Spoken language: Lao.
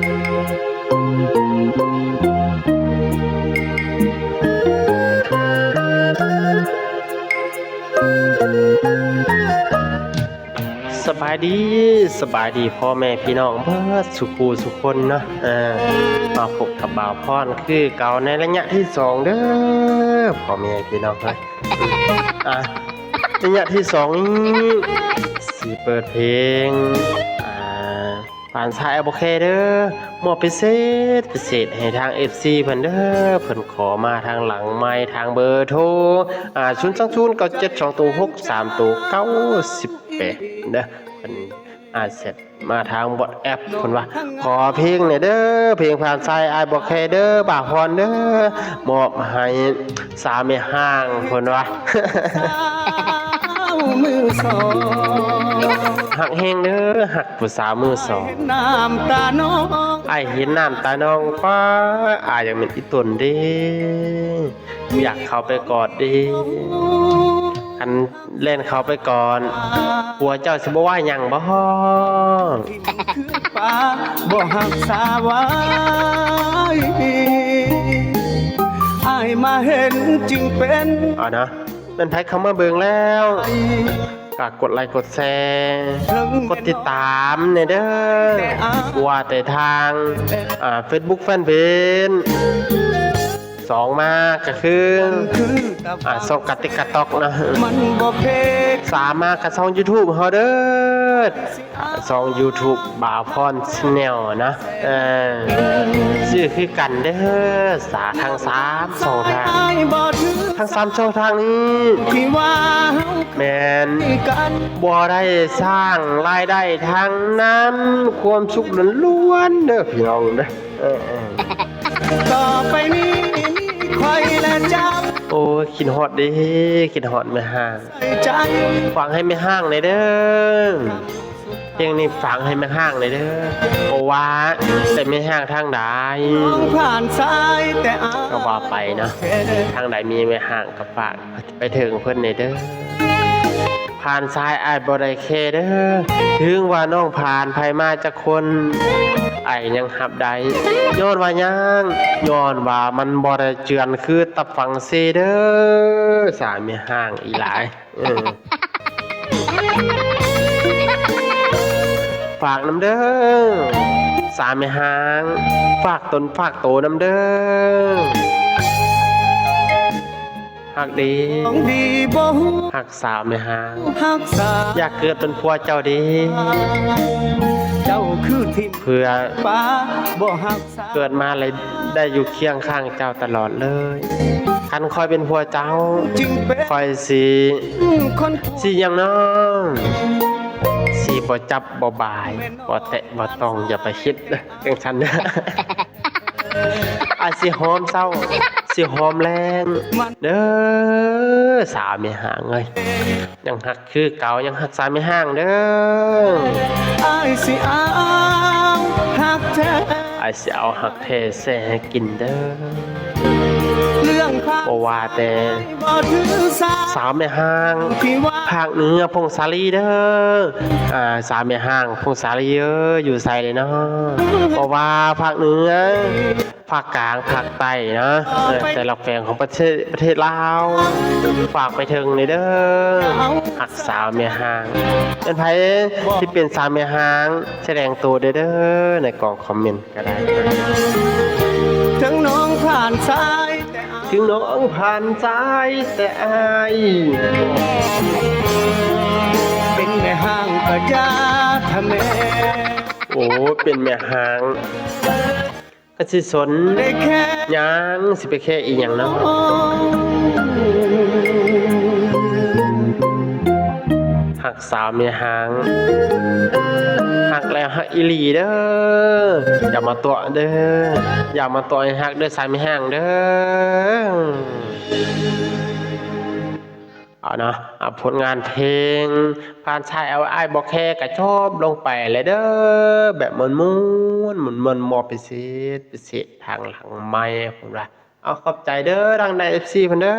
ສະບາຍດີ ສະບາຍດີພໍ່ແມ່ພີ່ນ້ອງເບິດສູ່ຄູ່ສູ່ຄົນເນາະ. ເອີ ມາພົບກັບບ່າວພອນຄືເກົ່າໃນໄລຍະທີສອງເດີ ພໍ່ແມ່ພີ່ນ້ອງເອີຍ. ອ່າ ໄລຍະທີສອງນີ້ຊິເປີດເພງ ອ່າ ທ່ານຊາຍ ອາຍບໍ່ແຄເດີ ມອບພິເສດ ພິເສດໃຫ້ທາງເອັຟຊີເພິ່ນເດີ. ເພິ່ນຂໍມາທາງຫຼັງໄມ ທາງເບີໂທ ອ່າ ສູນສອງສູນ ເກົ້າເຈັດສອງໂຕ ຫົກສາມໂຕ ເກົ້າສິບແປດເດີ. ເພິ່ນ ອ່າ ແຊັດມາທາງວອດແອັບ ເພິ່ນວ່າ ຂໍເພງແດ່ເດີ ເພງທ່ານຊາຍ ອາຍບໍ່ແຄເດີ ບ່າວພອນເດີ ມອບໃຫ້ສາວແມ່ຮ້າງ ເພິ່ນວ່າ. ສາວມືສອງ ຮັກແຮງເດີ ຮັກຜູ້ສາວມືສອງ. ນ້ຳຕານ້ອງ ອ້າຍເຫັນນ້ຳຕານ້ອງ ປ້າ ອ້າຍຢາກແມ່ນອີ່ຕົນເດ້ ຢາກເຂົ້າໄປກອດເດ້. ຄັນແລ່ນເຂົ້າໄປກອດ ຜົວເຈົ້າຊິບໍ່ວ່າຫຍັງບໍ? ຄືປາບໍ່ຮັກສາວາຍ ອ້າຍມາເຫັນຈຶ່ງເປັນ. ເອົານະ ແມ່ນໃຜເຂົ້າມາເບິ່ງແລ້ວ ກໍກົດໄລກົດແຊ ກົດຕິດຕາມແດ່ເດີ ບໍ່ວ່າແຕ່ທາງ ອ່າ ເຟສບຸກແຟນເພຈ ສອງມາກໍຄື ອ່າ ຊ່ອງກະຕິກກະຕັອກເນາະ ສາມມາກໍຊ່ອງຢູທູບເຮົາເດີ ຊ່ອງຢູທູບບ່າວພອນແຊນແນວນະ. ເອີ ຊື່ຄືກັນເດີ ສາ ທັງສາມຊ່ອງທາງ ທັງສາມຊ່ອງທາງນີ້ ທີ່ວ່າເຮົາ ແມ່ນ ບໍ່ໄດ້ສ້າງລາຍໄດ້ທາງນັ້ນ ຄວາມສຸກລ້ວນໆເດີພີ່ນ້ອງເດີ. ເອີໆ ຕໍ່ໄປນີ້ມີຂ້ອຍແລະເຈົ້າ. ໂອ້ຍ ຄິດຮອດເດ້ ຄິດຮອດແມ່ຮ້າງ ໃສ່ໃຈ ຝາກໃຫ້ແມ່ຮ້າງແດ່ເດີ ເພງນີ້ຝາກໃຫ້ແມ່ຮ້າງແດ່ເດີ ບໍ່ວ່າແຕ່ແມ່ຮ້າງທາງໃດ ນ້ອງຜ່ານສາຍແຕ່ອາຍ ກໍວ່າໄປເນາະ ທາງໃດມີແມ່ຮ້າງກໍຝາກ ໄປເຖິງເພິ່ນແດ່ເດີ ຜ່ານສາຍອ້າຍບໍ່ໄດ້ແຄເດີ ເຖິງວ່ານ້ອງຜ່ານໃຜມາຈັກຄົນ ອ້າຍຍັງຮັບໄດ້ ຍ້ອນວ່າຫຍັງ ຍ້ອນວ່າມັນບໍ່ໄດ້ເຈື່ອນຄືຕັບຝັ່ງເຊເດີ ສາຍແມ່ຮ້າງອີ່ຫຼາຍ. ເອີ ຝາກນຳເດີ ສາຍແມ່ຮ້າງ ຝາກຕົນຝາກໂຕນຳເດີ. ຮັກດີ ຮັກສາວແມ່ຮ້າງ ຢາກເກີດເປັນຜົວເຈົ້າເດ້ ເຈົ້າຄືທີ່ເພື່ອປ້າບໍ່ຮັກສາ ເກີດມາແລ້ວໄດ້ຢູ່ຄຽງຂ້າງເຈົ້າຕະຫຼອດເລີຍ ຄັນຂ້ອຍເປັນຜົວເຈົ້າ ຂ້ອຍຊິ ຊິຫຍັງນ້ອງ ຊິບໍ່ຈັບບໍ່ບາຍ ບໍ່ແຕະບໍ່ຕ້ອງ ຢ່າໄປຄິດ ຈັ່ງຊັ້ນເດີ ອ້າຍຊິຫອມເຊົ້າ ຊິຫອມແລງເດີ ສາວແມ່ຮ້າງເອີຍ ຍັງຮັກຄືເກົ່າ ຍັງຮັກສາວແມ່ຮ້າງເດີ ອ້າຍຊິເອົາຮັກແທ້ ອ້າຍຊິເອົາຮັກແທ້ແຊ່ໃຫ້ກິນເດີ ເລື່ອງ ບໍ່ວ່າແຕ່ ສາວແມ່ຮ້າງ ພາກເໜືອ ພົງສາລີເດີ ອ່າ ສາວແມ່ຮ້າງ ພົງສາລີເອີຍ ຢູ່ໃສເລີຍເນາະ ເພາະວ່າພາກເໜືອ ພາກກາງ ພາກໃຕ້ເນາະ ເອີ ແຕ່ລະແຂວງຂອງປະເທດ ປະເທດລາວ ຝາກໄປເຖິງແດ່ເດີ ຮັກສາວແມ່ຮ້າງ ເປັນໃຜທີ່ເປັນສາວແມ່ຮ້າງ ສະແດງໂຕແດ່ເດີ ໃນກ່ອງຄອມເມັນ ກໍໄດ້ ເຖິງນ້ອງຜ່ານສາຍແຕ່ ເຖິງນ້ອງຜ່ານສາຍແຕ່ອ້າຍ ເປັນແມ່ຮ້າງກໍຢ່າທະແມ ໂອ້ ເປັນແມ່ຮ້າງກໍຊິສົນ ໄດ້ແຄ່ຫຍັງ ຊິໄປແຄ່ອີ່ຫຍັງເນາະ ຮັກສາວແມ່ຮ້າງ ຮັກແລ້ວຮັກອີ່ຫຼີເດີ ຢ່າມາຕົວະເດີ ຢ່າມາຕົວະໃຫ້ຮັກເດີ ສາວແມ່ຮ້າງເດີ. ເອົາເນາະ ເອົາ ຜົນງານເພງຜ່ານສາຍ ເອົາ ອ້າຍບໍ່ແຄ ກະຈົບລົງໄປແລ້ວເດີ ແບບມ່ວນໆ ມ່ວນໆ ມອບພິເສດ ພິເສດທາງຫຼັງໄມ ເພິ່ນວ່າ ເອົາ ຂອບໃຈເດີ ທາງໃດ ເອັຟຊີ ເພິ່ນເດີ.